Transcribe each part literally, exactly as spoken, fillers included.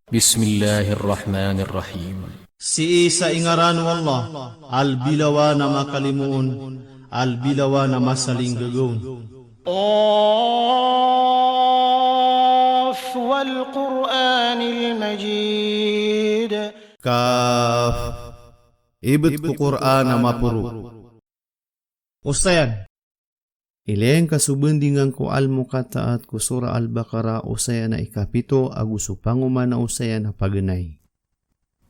Bismillahir Rahmanir Rahim. Sii sa ingaran o Allah, a lbilawan a makalimoon, a lbilawan a masalinggagaon. Qaf wal Qur'anil Majid. Kaf. Ibt ko Qur'an a maporo. Osayan. Ilay ngka so bandingan ko Al-Muqatta'at ko Surah Al-Baqarah, osayan a ikapito, ago so pangoman a osayan a paganay.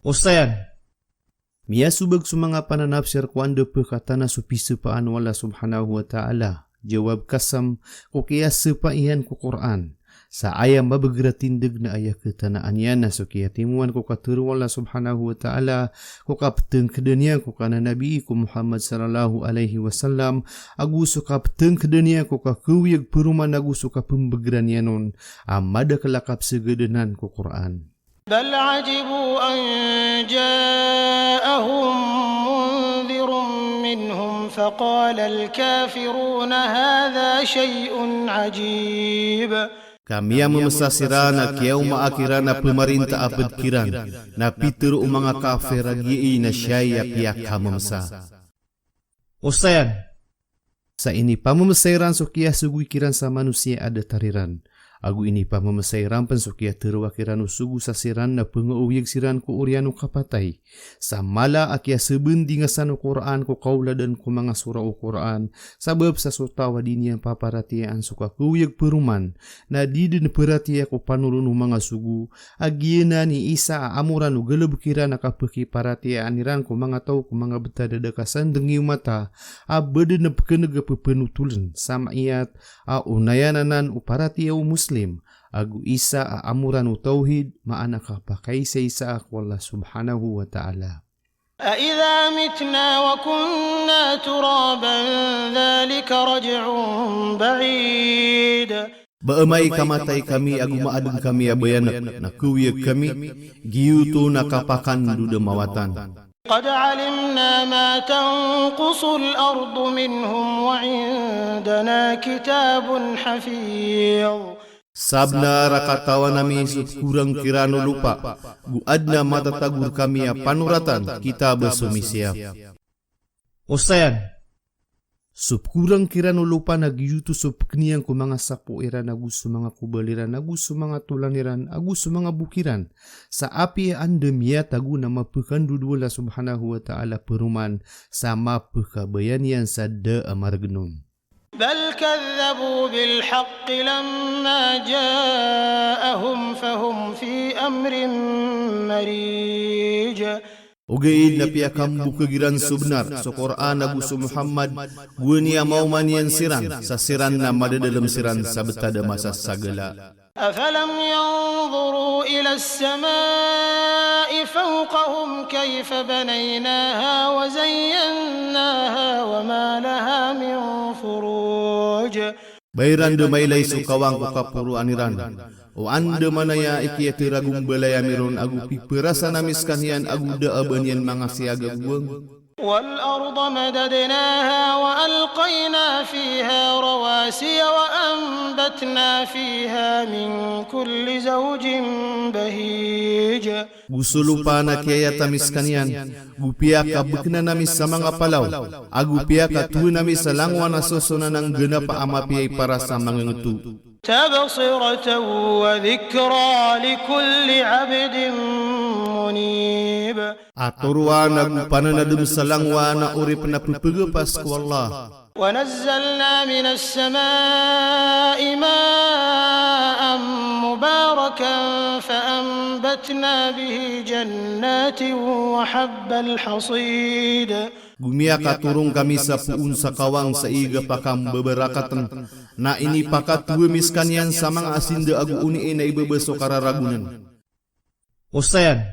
Osayan. Miyasobag so manga pananapsir ko anda pkatana so pisapaan o Allah Subhanahu wa Ta'ala. Jawab qasam, ko kiyasapa iyan ko Qur'an. Sa aya mabagr a tindg na aya katanaan iyan na so kiyatimowan ko katharo o Allah Subhanahu wa Ta'ala, ko kapthangkdan iyan ko kananabii ko Muhammad sallallahu alaihi wasallam, ago so kapthangkdan iyan ko kakawiyag paroman ago so kapmbagran iyan on a madakl a kapsagadanan ko Qur'an. Bal ajibu an ja'ahum mundhirun minhum faqala al-kafiruna hadha shay'un ajib. Ka miyamamsa siran a kiyaomaa kiran a pmarinta a pd kiran, na pitharo o manga kafir a giyai na siyai a piyakamamsa. Osayan. Sa inipamamsa iran so kiyasogoy kiran sa manosiya a datar iran. Ago inipamamsa iran pn so kiyatharoa kiran o sogo sa siran na pngaoyag siran ko oriyan o kapatay. Sa mala a kiyasabandinga san o Qur'an ko kaoladan ko manga sura o Qur'an, sabap sa so taw a di niyan paparatiyayaan so kakawiyag paroman, na di dn paratiyaya ko panoron o manga sogo, a giyanan i isa a amoran o galbk iran a kapkhiparatiyayaan iran ko manga taw ko manga btad a da kasandngi o mata, a ba dn pkn'g a pphanotoln, sa maiyat a onayan anan o paratiyaya o Muslim, ago isa a amoran o tawhid, maana kapakaisaisa ko Allah Subhanahu wa Ta'ala. أإذا متنا وكنا ترابا ذلك رجع بعيد. Ba amay ka matay kami ago maadn kami a bayanak na kawiyag kami, giyoto na kapakandod a mawatan. قد علمنا ما تنقص الأرض منهم وعندنا كتاب حفيظ. Sabnar a katawan ami so pkorang kiran o lopa, go adn a matatagor kami a panoratan, kitab a somisiyap. Osayan. So pkorang kiran o lopa na giyoto so pkn iyan ko manga sapo iran, ago so manga kobal iran, ago so manga tolan iran, ago so manga bok iran. Sa apiya anda miyatago na mapkandod o Allah Subhanahu wa Ta'ala paroman, sa mapkabayan iyan sa da a margn on. بل كذبوا بالحق لما جاءهم فهم في أمر مريج. Ogaid na piyakambokg iran so bnar, so Qur'an ago so Muhammad, gowani a maoma niyan siran, sa siran na madadalm siran sa btad a masa sa gala. أفلم ينظروا إلى السماء فوقهم كيف بنيناها وزيناها وما لها من فروج. Ba iran dn mailay so kawang ko kaporoan iran, o andamanaya i kiyathar a gombalay ami ron, ago pipharasan ami skaniyan ago da a ba niyan mangasiyaga gowang. والأرض مددناها وألقينا فيها رواسي وأنبتنا فيها من كل زوج بهيج. Go so lopa na kiyayat ami skaniyan, go piyakabknan ami sa manga palaw, ago piyakatowan ami sa langowan a soson a ngganapa a mapiya i para sa mangngto. تبصرة وذكرى لكل عبد منيب. A toroan ago pananadm sa langowan a oripn a ppgapas ko Allah. ونزلنا من السماء ماء مباركا فأنبتنا به جنات وحب الحصيد. Go miyakatoron kami sa poon sa kawang sa ig a pakambabarakatn, na inipakatowa mi skaniyan sa manga asinda ago onii na ibaba so kararagonan. Osayan.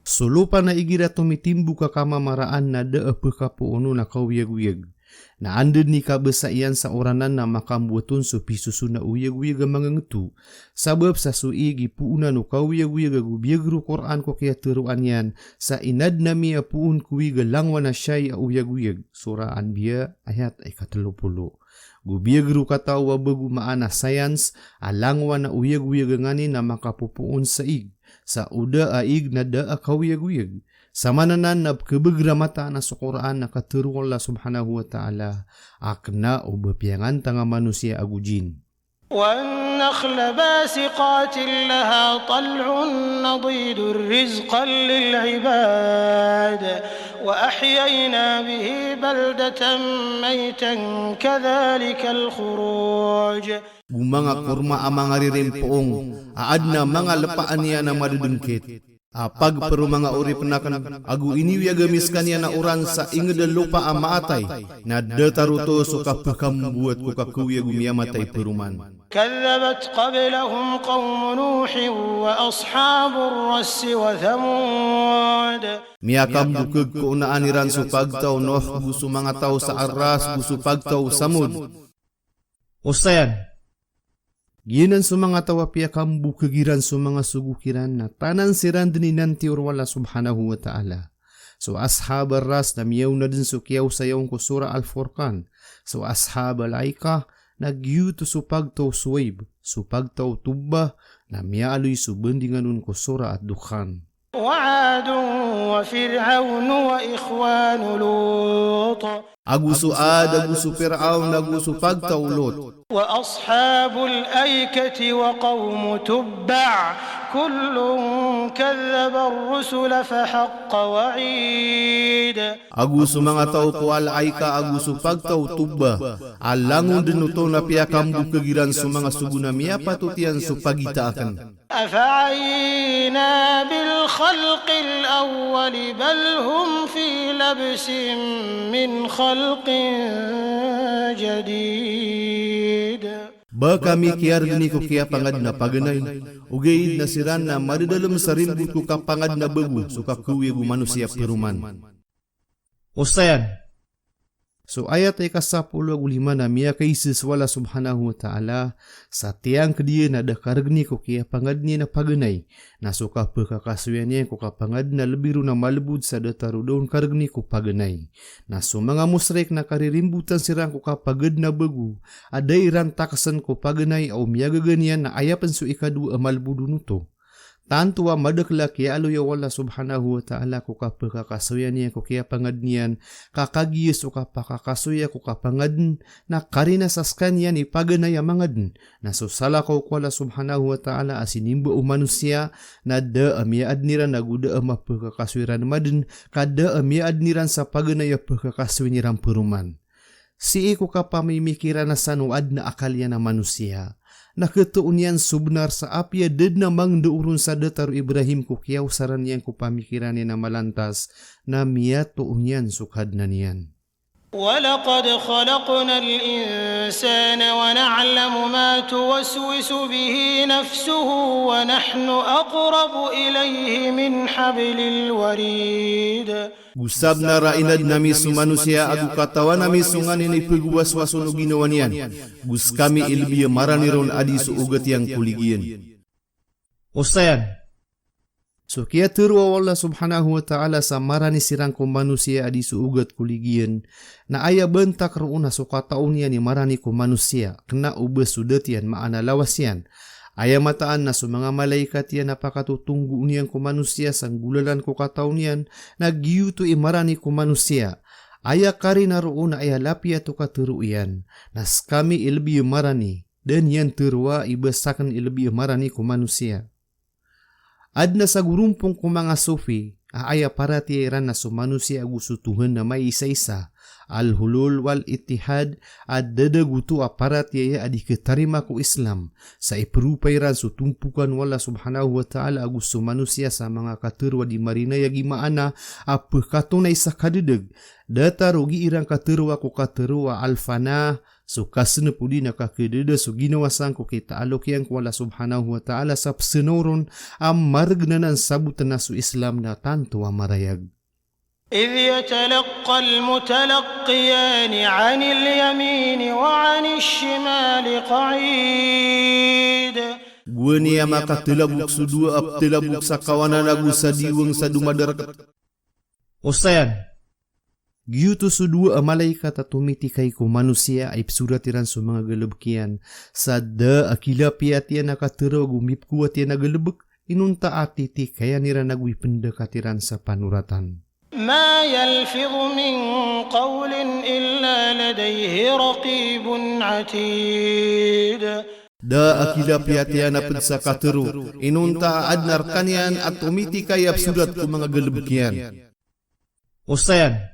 So lopa na igira tomitimbok a kamamaraan na da a pkapoono na kaoyagoyag. Na anda dn i kabasa iyan sa oranan na makamboat on so pisoson a oyagoyag a mangngto. Sabap sa so ig i poonan o kaoyagoyag ago biyagr o Qur'an ko kiyatharoa niyan, sa inadn ami a poon ko ig a langowan a siyai a oyagoyag. Surah Anbiya, ayat a ikatlo polo. Go biyagr o katao a bago, maana science, a langowan a oyagoyag a nganin a makapopoon sa ig. Sa o da a ig na da a kaoyagoyag. Sa maana nan na pkhabagra mataan a so Qur'an na katharo o Allah subhanahu wa ta'ala a kna o ba piyangantang a manosiya ago jinn. والنخل باسقات لها طلع نضيد رزقا للعباد وأحيينا به بلدة ميتا كذلك الخروج. Go manga korma a manga ririmpoong a adn a manga lpaan iyan a madadngkit. A pagpr o manga oripn akn, ago iniwiyag ami skaniyan a oran sa ingd a lopa a maatay, na datar oto so kapkhambowat ko kakowi ago miyamatay paroman. كذبت قبلهم قوم نوح وأصحاب الرس وثمود. Miyakambokhag ko onaan iran so pagtaw o Nuh, go so manga taw sa Ar-Ras, go so pagtaw o Samud. Osayan. Giyanan so manga taw a piyakambokhag iran so manga sogo kiran na tanan siran dn inantiyor o Allah subhanahu wa ta'ala. So ashab ar-ras na miyaona dn so kiyaosay on ko Surah Al-Furqan. So ashab al-aikah na giyoto so pagtaw o Suwaib, so pagtaw o Tubbah na miyaaloy so bandingan on ko Surah Ad-Dukhan. وعاد وفرعون وإخوان لوط. Ago so Ad, ago so Fir'awn, ago so pagtaw o Lut. وأصحاب الأيكة وقوم تبع كل كذب الرسل فحق وعيد. Ago so manga taw ko Al-Aika ago so pagtaw o Tubbah, a langon dn oto na piyakambokhag iran so manga sogo na miyapatot iyan so pagita akn. أفعينا بالخلق الأول بل هم في لبس من خلق جديد. Ba kami kiyargni ko kiyapangadn a paganay, ogaid na siran na madadalm sa rimbot ko kapangadn a bago so kakowi ago manosiya paroman. Osayan. So ayat a ika sapolo ago lima na miyakaisa so Allah subhanahu wa ta'ala, sa tiyangkd iyan a da kargni ko kiyapangadn iyan a paganay, na so kapkhakasoyan iyan ko kapangadn a lbi ron a malbod sa datar o da on kargni ko paganay. Na so manga mushrik na karirimbotan siran ko kapangadn a bago, a da iran taksn ko paganay a o miyagaga niyan na aya pn so ikadowa a malbod on oto. Tanto a madakl a kiyaaloya o Allah subhanahu wa ta'ala ko kapkhakasoya niyan ko kiyapangadn iyan, ka kagiya so kapkhakasoya ko kapangadn na karina sa skaniyan i paganay a mangadn. Na so salakaw ko Allah subhanahu wa ta'ala a sinimba o manosiya, na da a miyaadn iran ago da a maphkhakasoy ran madn, ka da a miyaadn iran sa paganay a phkhakasoyn iran paroman. Sii ko kapamimikiran a san o adn a akal iyan a manosiya. Na khatoon iyan so bnar sa apiya da dn a mangndao ron sa datar o Ibrahim ko kiyaosaran iyan ko pamikiran iyan a malantas, na miyatoon iyan so Kadnan iyan. ولقد خلقنا الإنسان ونعلم ما توسوس به نفسه ونحن أقرب إليه من حبل الوريد. Go sabnar a inadn ami so manosiya ago katawan ami so nganin i pagowaswas on o ginawa niyan. Go skami i lbi a marani ron a di so ogat iyan ko ligiyan. Osayan. So kiyatharoa o Allah subhanahu wa ta'ala sa marani siran ko manosiya a di so ogat ko ligiyan, na aya bantak roo na so kataw niyan i marani ko manosiya, kna o ba so dat iyan, maana lawas iyan. Aya mataan na so manga malaikat iyan a pakatotonggoon iyan ko manosiya sa nggolalan ko kataw niyan, na giyoto i marani ko manosiya. Aya karina roo na aya lapiyat o katharo iyan, na skami i lbi a marani, da niyan tharoa i ba sakn i lbi a marani ko manosiya. Adn a sagorompong ko manga Sufi a aya paratiyaya iran na so manosiya ago so Tohan na maisaisa, al-hulul wal-ittihad, a da dagoto a paratiyaya a di khatarima ko Islam, sa ipropa iran so tompokan o Allah subhanahu wa ta'ala ago so manosiya sa manga katharo a di marinayag i maana a pkhatonay sa kadadag. Datar o gii ran katharoa ko katharo a al-fana, so kasnp odi na kakhadada so ginawa san ko kitaalok iyan ko Allah subhanahu wa ta'ala sa psanaw ron a margn anan sabotn a so Islam na tanto a marayag. إذ يتلقى المتلقيان عن اليمين وعن الشمال قعيد. Gowani a makatalabok so dowa a ptalabok sa kawanan ago sa diwang sa domadarkt. Osayan. Giyoto so dowa a malaikat a tomitikay ko manosiya a ipsorat iran so manga galbk iyan, sa da a kilapiyat iyan a katharo ago mipkowat iyan a galbk, inonta a titikayan iran ago ipndakat iran sa panoratan. ما يلفظ من قول إلا لديه رقيب عتيد. Da a kilapiyat iyan a pd sa katharo, inonta a adn a rkaniyan a tomitikay a psorat ko manga galbk iyan. Osayan.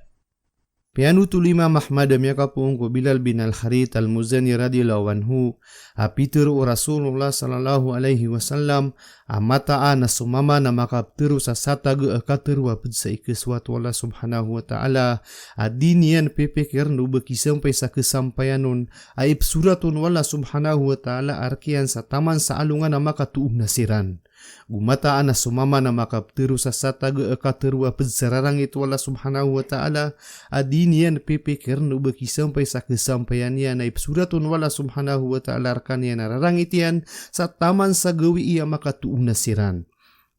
Piyanothol o Imam Ahmad a miyakapoon ko Bilal bin Al-Harith Al-Muzani radiyallahu anhu, a pitharo o Rasulullah sallallahu alaihi wasallam, a mataan a so mama na makaptharo sa sataga a katharo a pd sa ikasowat o Allah subhanahu wa ta'ala, a di niyan pipikirn o ba kisampay sa kasampayan on, a ipsorat on o Allah subhanahu wa ta'ala a rk iyan sa taman sa alongan a makatoona siran. Go mataan a so mama na makaptharo sa sataga a katharo a pd sa rarangit o Allah subhanahu wa ta'ala, a di niyan pipikirn o ba kisampay sa kasampayan iyan a ipsorat on o Allah subhanahu wa ta'ala a rkaniyan a rarangit iyan sa taman sa gawii a makatoona siran.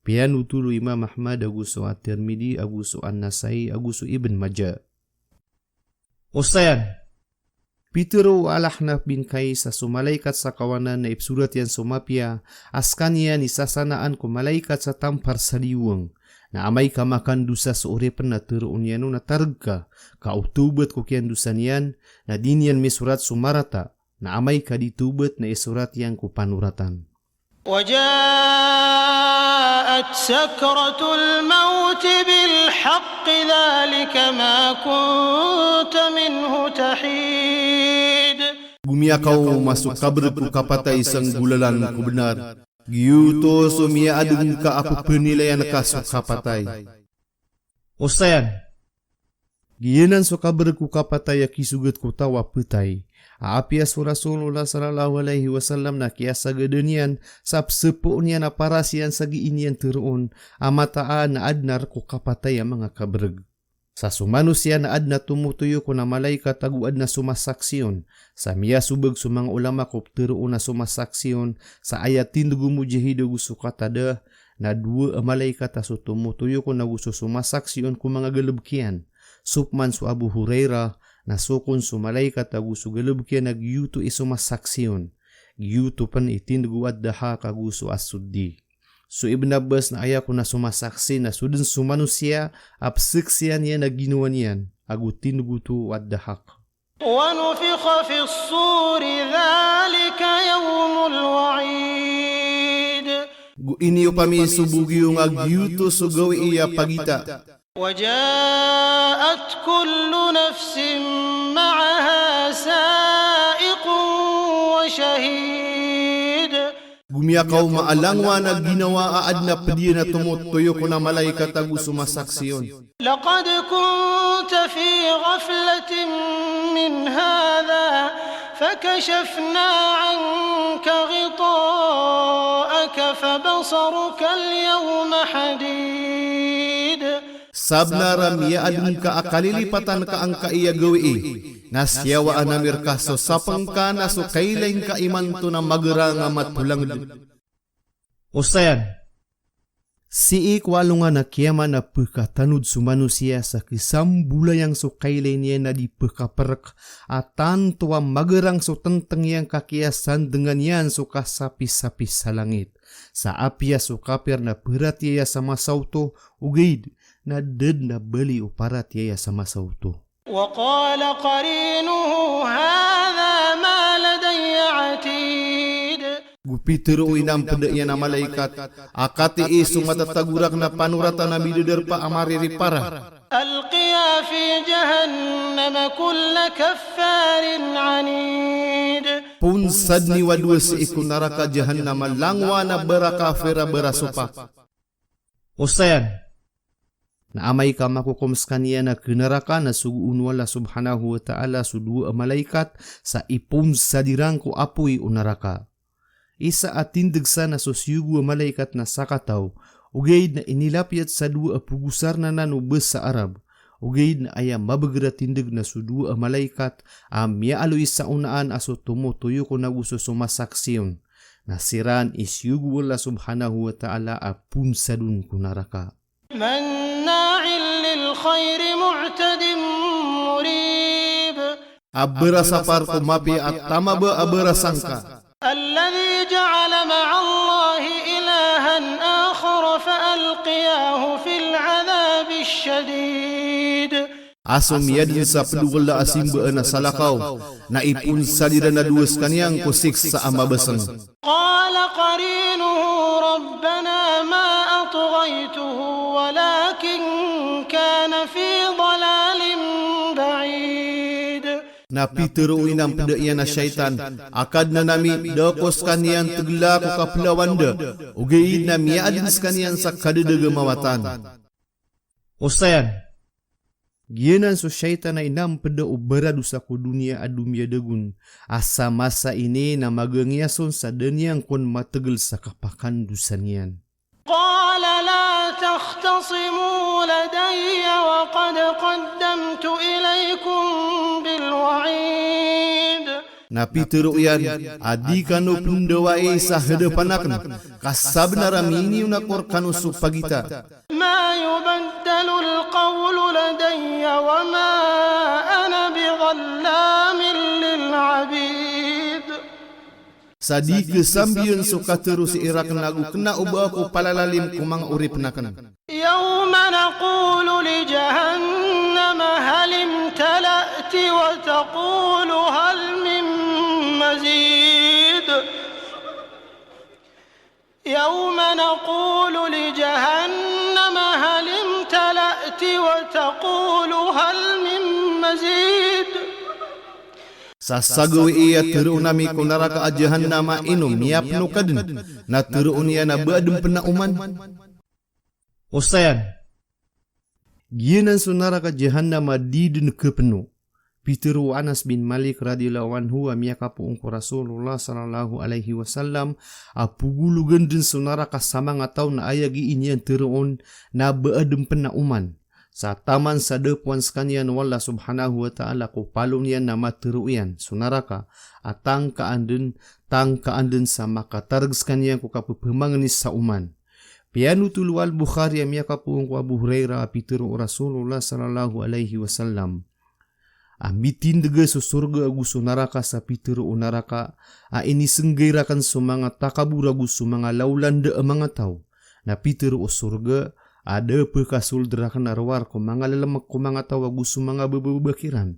Piyanothol o Imam Ahmad ago so At-Tirmidhi ago so An-Nasa'i ago so Ibn Majah. Osayan. Pitharo o Al-Ahnaf bin Qais a so malaikat sa kawanan na ipsorat iyan so mapiya a skaniyan i sasanaan ko malaikat sa tampar sa diwang. Na amay ka makandosa so oripn na tharoon iyan on a targ ka, ka o thawbat ko kiyandosa niyan, na di niyan misorat so marata, na amay ka di thawbat na isorat iyan ko panoratan. وجاءت سكرة الموت بالحق ذلك ما كنت منه تحيد. Go miyakaoma so kabrg ko kapatay sa nggolalan ko bnar. Giyoto so miyaadn ka a pphanilayan ka so kapatay. Osayan. Giyanan so kabrg ko kapatay a kisogat ko taw a pthay. A apiya so Rasulullah sallallahu alaihi wasallam na kiyasagadan iyan sa pspoon iyan a paras iyan sa gii niyan tharoon a mataan a adn a rk o kapatay a manga kabrg. Sa so manosiya na adn a tomotoyok on a malaikat ago adn a somasaksi on. Sa miyasobag so manga ulama ko ptharoon a somasaksi on sa aya tindg o Mujahid ago so Qatada, na dowa a malaikat a so tomotoyok on ago so somasaksi on ko manga galbk iyan. So pman so Abu Hurairah, na so kon so malaikat ago so galbk iyan a giyoto i somasaksi on. Giyoto pn i tindg o Ad-Dahhak ago so As-Suddi. So Ibn Abbas na aya kon a somasaksi na so dn so manosiya a pzaksian iyan a ginawa niyan, ago tindg oto o Ad-Dahhak. ونفخ في الصور ذلك يوم الوعيد. Go iniyopa mi so bogiyong a giyoto so gawii a pagita. وجاءت كل نفس معها سائق وشهيد. Go miyakaoma a langowan a ginawa a adn a pd iyan a tomotoyok on a malaikat ago somasaksi on. لقد كنت في غفلة من هذا فكشفنا عنك غطاءك فبصرك اليوم حديد. Sabnar a miyaadn ka a kalilipatan ka angkai a gawii, na siyawaan ami rka so sapng ka na so kailay ngka imanto na magrang a matolangd. Osayan. Sii ko alongan a kiyamat na pkatanod so manosiya sa kisambolayang so kailay niyan a di pkaprk, a tanto a magrang so tntng iyan ka kiyasandngan iyan so kasapisapi sa langit. Sa apiya so kapir na paratiyaya sa masa oto, ogaid na da dn a bali o paratiyaya sa masa oto. وقال قرينه هذا ما لدي عتيد. Go pitharo o inampd iyan a malaikat a katii so matatago rakn a panoratan a midadarpa a mariripara. ألقيا في جهنم كل كفار عنيد. Ponsad niyo a dowa sii ko naraka Jahannam a langowan a barakafir a barasopak. Osayan. Na amay ka makokom skaniyan a khanaraka na sogoon o Allah subhanahu wa ta'ala so dowa a malaikat sa iponsad iran ko apoy o naraka. Isa a tindg san na so siyogo a malaikat na sakataw, ogaid na inilapiyat sa dowa a pogosarn anan o basa Arab, ogaid na aya mabagr a tindg na so dowa a malaikat a miyaaloy sa onaan a so tomotoyok on ago so somasaksi on. Na siran i siyogo o Allah subhanahu wa ta'ala a ponsad on ko naraka. مناع للخير معتد مريب. A barasapar ko mapiya a tamaba a barasangka. الذي جعل مع الله إلها فألقياه في العذاب الشديد. A so miyadn sa pd o kala a simbaan a salakaw, na ipoon sa diran a dowa skaniyan ko siksa a mabasng. قال قرينه ربنا ما أطغيته ولكن كان في ضلال بعيد. Na pitharo o inampt iyan a shaytan a Kadnan ami, da ko skaniyan tgla ko kaplawan da, ogaid na miyaadn skaniyan sa kadadg a mawatan. Osayan, giyanan so shaytan a inampt o baradosa ko doniya a domiyadag on, a sa masa ini na magangiya son sa da niyan kon matgl sa kapakandosa niyan. قال لا تختصموا لدي وقد قدمت إليكم بالوعيد. Na pitharo iyan a di kano pndawai sa hadapan akn, ka sabnar a miniyon ako rkano so pagita. ما يبدل القول لدي وما أنا بظلام للعبيد. Sa di khasambiyan so katharo sii rakn ago kna o ba ako palalalim ko manga oripn akn. يوم نقول لجهنم هل امتلأت وتقول هل من مزيد. يوم نقول لجهنم هل امتلأت وتقول هل من مزيد. Sa sa gawii a tharoon ami ko naraka a Jahannam a ino miyapno ka dn, na tharoon iyan a ba adn pn a oman. Osayan, giyanan so naraka Jahannam a di dn khapno. Pitharo o Anas bin Malik radhiyallahu anhu a miyakapoon ko Rasulullah sallallahu alaihi wasallam a pagologn dn so naraka sa manga taw na aya gii niyan tharoon na ba adn pn a oman. Sa taman sa dapowan skaniyan o Allah subhanahu wa ta'ala ko palo niyan na matharo iyan so naraka a tangka anda, tangka anda sa makatarg skaniyan ko kapphmangni sa oman. Piyanotol o Al-Bukhari a miyakapoon ko Abu Hurairah a pitharo o Rasulullah sallallahu alaihi wasallam a mitindga so sorga ago so naraka sa pitharo o naraka a inisnggay rakn so manga takabor ago so manga lawlanda a manga taw. Na pitharo o sorga a da pkasold rakn a rowar ko manga llmk ko manga taw ago so manga bbababa kiran.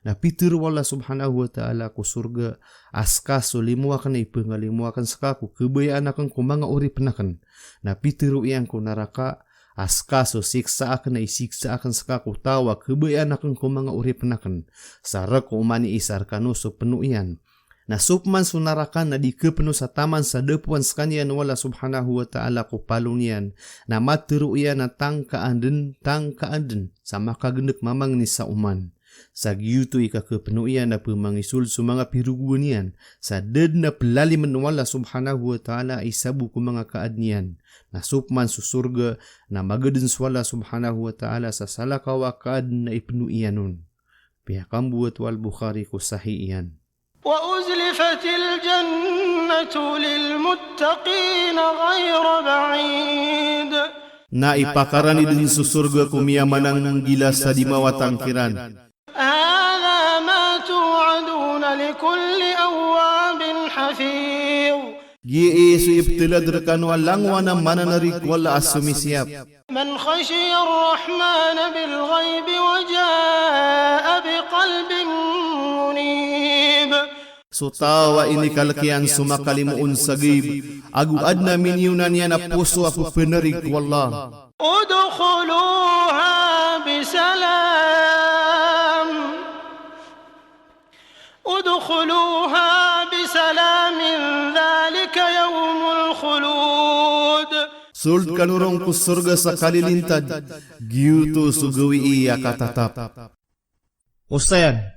Na pitharo o Allah subhanahu wa ta'ala ko sorga a ska so limo akn a ipngalimo akn ska ko khabayaan akn ko manga oripn akn. Na pitharo iyan ko naraka a ska so siksa akn a isiksa akn ska ko taw a khabayaan akn ko manga oripn akn. Sa rk o mani isa rkano so pno iyan. Na so pman so naraka na di khapno sa taman sa dapowan skaniyan o Allah subhanahu wa ta'ala ko palo niyan, na matharo iyan a tangka anda, tangka anda sa makagndk mamangni sa oman. Sa giyoto i kakhapno iyan a pmangisold so manga pirogowan iyan, sa da dn a plalimn o Allah subhanahu wa ta'ala i sabo ko manga kaadn iyan. Na so pman so sorga na magadn so Allah subhanahu wa ta'ala sa salakaw a kaadn a ipno iyan on. Piyakambowat o Al-Bukhari ko sahih iyan. وأزلفت الجنة للمتقين غير بعيد. Na ipakarani dn so sorga ko miyamananggila sa di mawatang kiran. هذا ما توعدون لكل أواب حفيظ. Giyai so ipthalad rkano a langowan a mananari ko Allah a somisiyap. من خشي الرحمن بالغيب وجاء بقلب منيب. So taw a inikalk iyan so makalimoon sa ghaib, ago adn a miniyonan iyan a poso a pphanarig ko Allah. ادخلوها بسلام. ادخلوها بسلام ذلك يوم الخلود. Sold kano ron ko sorga sa kalilintad, giyoto so gawii a katatap. Osayan,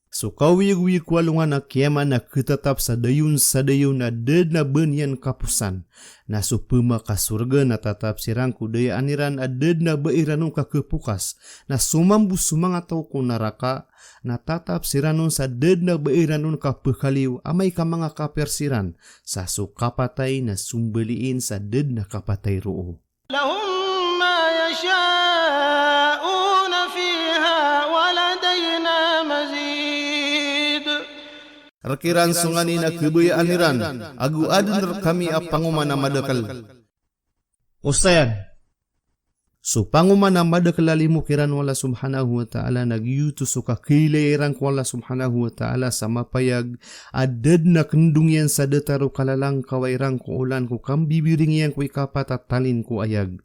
so kaoyagoyag ko alongan a kiyamat na khatatap sa dayon sa dayon a da dn a ba niyan kaposan. Na so pmakasorga na tatap siran ko dayaan iran a da dn a ba iran on kakhapokas. Na so mambo so manga taw ko naraka na tatap siran on sa da dn a ba iran on kapkhaliyo amay ka manga kapir siran. Sa so kapatay na sombaliin sa da dn a kapatay roo. لهم ما يشاءون فيها ولدينا مزيد. Rk iran so nganin a khabayaan iran, ago adn rkami a pangoman a madakl. Osayan. So pangoman a madakel a limo kiran o Allah Subhanahu wa Ta'ala na giyoto so kakhailay iran ko Allah Subhanahu wa Ta'ala sa mapayag a da den a kendong iyan sa datar o kalalangkaw iran ko olan ko kambibiring iyan ko ikapat a talin ko ayag.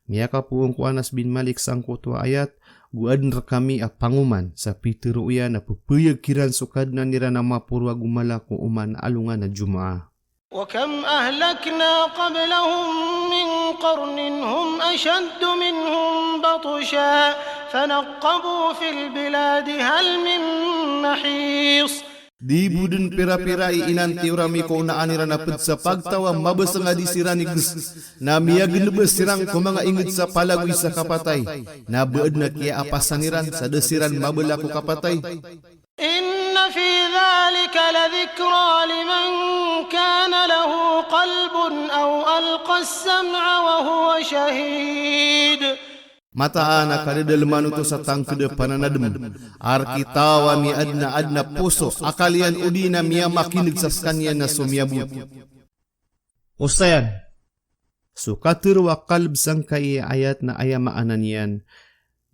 Miyakapoon ko Anas bin Malik sangkoto a ayat, go aden rekami a pangoman sa pitero iyan a pepayag kiran so Kadnan iran a maporo ago mala ko oman a alongan a Jumu'ah. وكم أهلكنا قبلهم من قرن هم أشد منهم بطشا فنقبوا في البلاد هل من محيص. Di bo den pirapira i inantiyor ami ko onaan iran a ped sa pagtaw a mabeseng a di siran iges, na miyagenebes siran ko manga inged sa palagoy sa kapatay, na ba aden a kiyaapasan iran sa da siran mabala ko kapatay. إن في ذلك لذكرى لمن كان له قلب أو ألقى السمع وهو شهيد. Mataan a kadadaleman oto sa tangked a pananadem a rekitaw a miyaden a aden a poso a kaliyan odi na miyamakineg sa sekaniyan na so miyabot. Osayan. So katero a kalb sangkai a ayat na aya maana niyan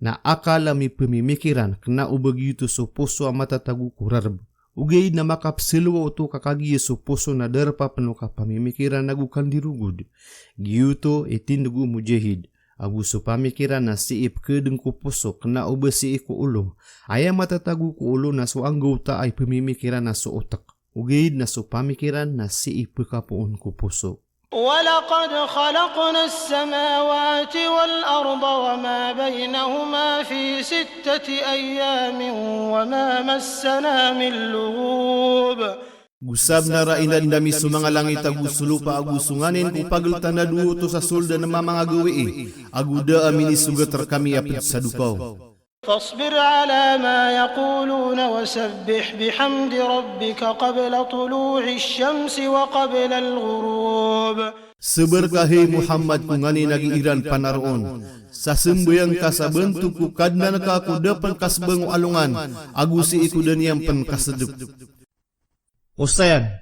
na akal a mipemimikiran, kena o ba giyoto so poso a matatago ko rareb. Ogaid na makapesalowa oto ka kagiya so poso na darpa pen o kapamimikiran ago kandirogod. Giyoto i tindeg o Mujahid. Ago so pamikiran na sii pekeden ko poso, kena o ba sii ko olo. Aya matatago ko olo na so anggawta a ipemimikiran na so otek. Ogaid na so pamikiran na sii pekapoon ko poso. ولقد خلقنا السماوات والأرض وما بينهما في ستة أيام وما مسنا من لغوب. Go sabenar a inadn ami so manga langit ago so lopa ago so nganin ko pageltan a dowa oto sa soldan a manga gawii, ago da a minisogat rekami a ped sa dopaw. فاصبر على ما يقولون وسبح بحمد ربك قبل طلوع الشمس وقبل الغروب. Sabar ka, hay Muhammad, ko nganin a gii ran panaroon. Sa sambayang ka sa bantog ko Kadnan ka ko da pen kasebang o alongan, ago sii ko da niyan pen kasedep. Osayan.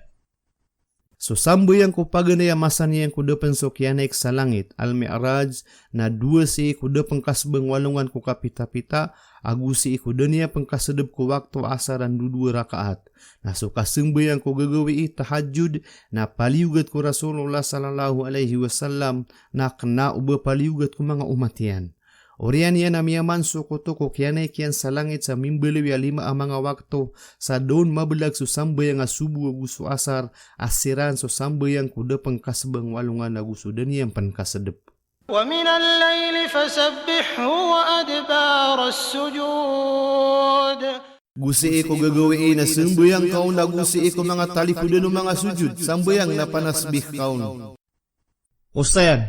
So sambayang ko paganay a masa niyan ko da pen so kiyanaik sa langit, Al-Mi'raj, na dowa sii ko da pen kasebang o alongan ko kapitapita, ago sii ko da niyan pen kasedep ko wakto asar a ndodowa rakaat. Na so kasambayang ko gagawii tahajjud, na paliyogat ko Rasulullah sallallahu alaihi wasallam, na kena o ba paliyogat ko manga omat iyan. Oriyan iyan a miyamanso koto ko kiyanaik iyan sa langit sa mimbaloy a lima a manga wakto, sa da on mabelag so sambayang a sobo ago so asar, a siran so sambayang ko da pen kasebang o alongan ago so da niyan pen kasedep. ومن الليل فسبحه وأدبار السجود. Go sii ko gagawii na sambayang ka on ago sii ko manga talikodan o manga sujud, sambayang na panasbih ka on. Osayan.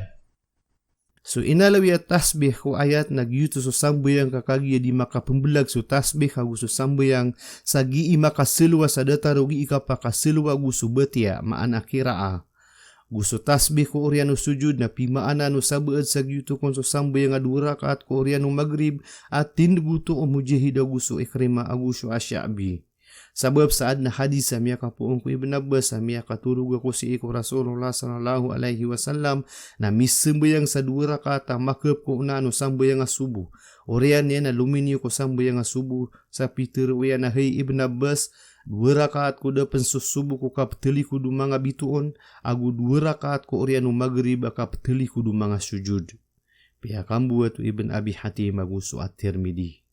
So inaloy a tasbih ko ayat na giyoto so sambayang ka kagiya di makapembelag so tasbih ago so sambayang sa gii makasalowa sa datar o gii kapakasalowa ago so batiya, maana qiraah. Go so tasbih ko oriyan o sujud na pimaanaan o sabaad sa giyoto kon so sambayang a dowa rakaat ko oriyan o Magrib a tindeg oto o Mujahid ago so Ikrimah ago so Ash-Sha'bi. Sabap sa aden a hadis a miyakapoon ko Ibn Abbas a miyakatorog ako sii ko Rasulullah sallallahu alaihi wasallam na misambayang sa dowa rakaat a makep ko onaan o sambayang a sobo. Oriyan iyan na lominiyo ko sambayang a sobo sa pitero iyan a hay Ibn Abbas, dowa rakaat ko da pen so sobo ko kapetalikod o manga bitoon, ago dowa rakaat ko oriyan o Magrib a kapetalikod o manga sujud. Piyakamboat o Ibn Abi Hatim ago so At-Tirmidhi.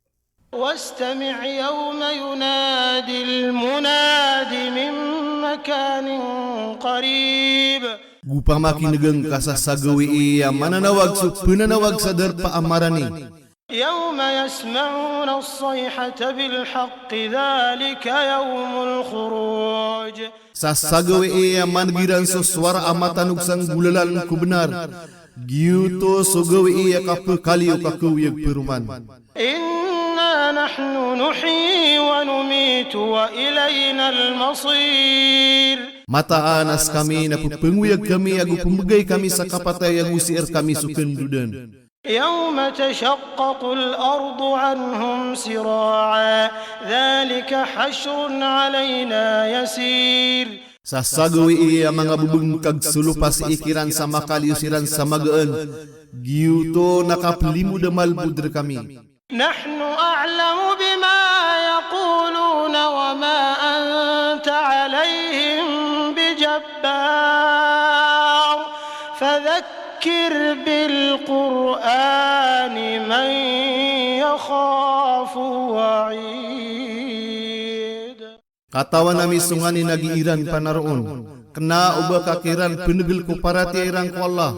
واستمع يوم ينادي المناد من مكان قريب. Go pamakinegn ka sa sa gawii a mananawag so penanawag sa darpa a marani. يوم يسمعون الصيحة بالحق ذلك يوم الخروج. Sa sa gawii a maneg iran so sowara a matanog sa nggolalan ko benar. Giyoto so gawii a kapekaliyo ka kaoyag paroman. إنا نحن نحيي ونميت وإلينا المصير. Mataan a sekami na pepengoyag kami ago pembegay kami sa kapatay ago sii rekami so kendodan. يوم تشقق الأرض عنهم سراعا ذلك حشر علينا يسير. Sa sagawii a manga bebengkag so lopa sii kiran sa makaliyo siran sa magaan, giyoto na kapelimod a malbod rekami. نحن أعلم بما يقولون وما أنت عليهم بجبار، فذكر بالقرآن من يخاف وعيد. Katawan ami so nganin a gii ran panaroon, kena o ba ka kiran penegel ko paratiyaya iran ko Allah,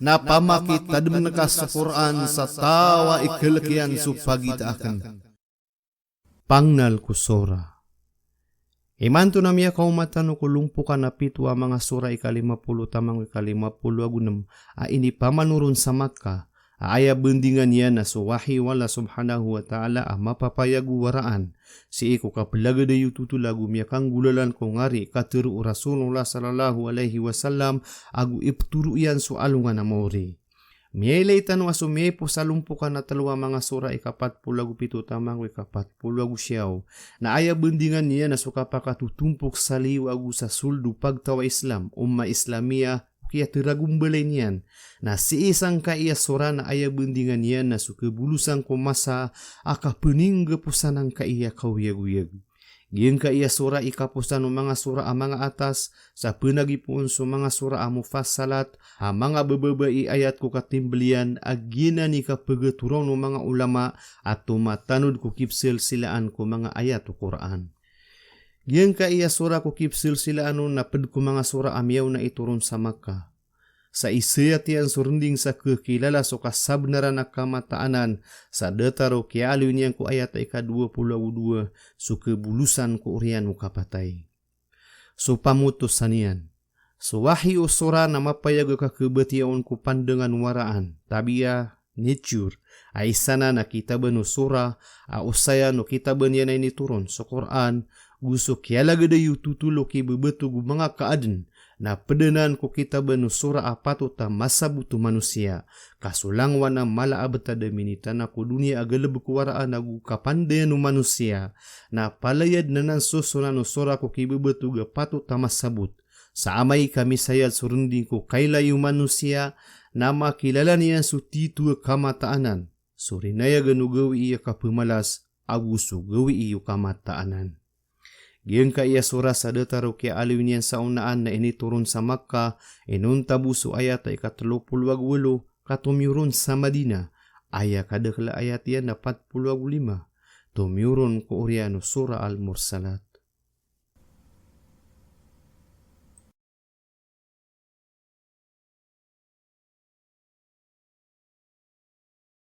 na pamakitadem ka so Qur'an sa taw a ikelek iyan so pagita aken. Pangnal ko sura. Imanto na miyakaoma tano ko lompokan a pito a manga sura, ika lima polo taman ko ika lima polo ago nem, a inipamanoron sa Makkah, a aya bendingan iyan na so wahyu o Allah subhanahu wa ta'ala a mapapayag o waraan sii ko kapelagedey o totol ago miyakanggolalan ko ngari katero o Rasulullah sallallahu alaihi wasallam ago ipetoro iyan so alongan a maori. Miyailay tano a so miyaipos a lompokan a telo a manga sura, ika pat polo ago pito taman ko ika pat polo ago siyaw, na aya bendingan iyan na so kapakatotompok sa liyo ago sa sold o pagtaw a Islam, ummah Islamiyah, o kiyateragombelay niyan. Na sii sangkai a sura na aya bendingan iyan na so kebolosan ko masa a kapeninggeposan angkai a kaoyagoyag. Giyangkai a sura i kaposan o manga sura a manga atas, sa penagipoon so manga sura a Mufassalat, a manga bebaba i ayat ko katimbel iyan, a giyanan i kapegetoraon o manga ulama a tomatanod ko kipselsilaan ko manga ayat o Qur'an. Giyangkai a sura ko kipselsilaan on na ped ko manga sura a miyaona itoron sa Makkah. Sa iseyat iyan so rending sa kekilala so kasabenaran a kamataanan, sa datar o kiyaaloy niyan ko ayat a ika dowa polo ago dowa, so kebolosan ko oriyan o kapatay. So pamotosan iyan. So wahyu o sura na mapayag a kakebatiya on ko pandangan o waraan, tabiya, nature, a isa nan a kitaban o sura, a osayan o kitaban iyan a initoron so Qur'an, go so kiyalagedey o totol o kibebetog o manga kaaden, na ped anan ko kitaban o sura a patot a masabot o manosiya, ka so langowan a mala a betad a minitana ko doniya a galebek o waraan ago kapandayan o manosiya, na palaya den anan sosonan o sura ko kibebetog a patot a masabot. Sa amay ka misayad so rending ko kailay o manosiya, na makilala niyan so tito a kamataanan, so rinayagan o gawii a kapemalas, ago so gawii o kamataanan. Giyangkai a sura sa datar o kiyaaloy niyan sa onaan na initoron sa Makkah, inonta bo so ayat a ika telo polo ago walo, ka tomiyoron sa Madinah, aya kadakel a ayat iyan na pat polo ago lima, tomiyoron ko oriyan o Surah Al-Mursalat.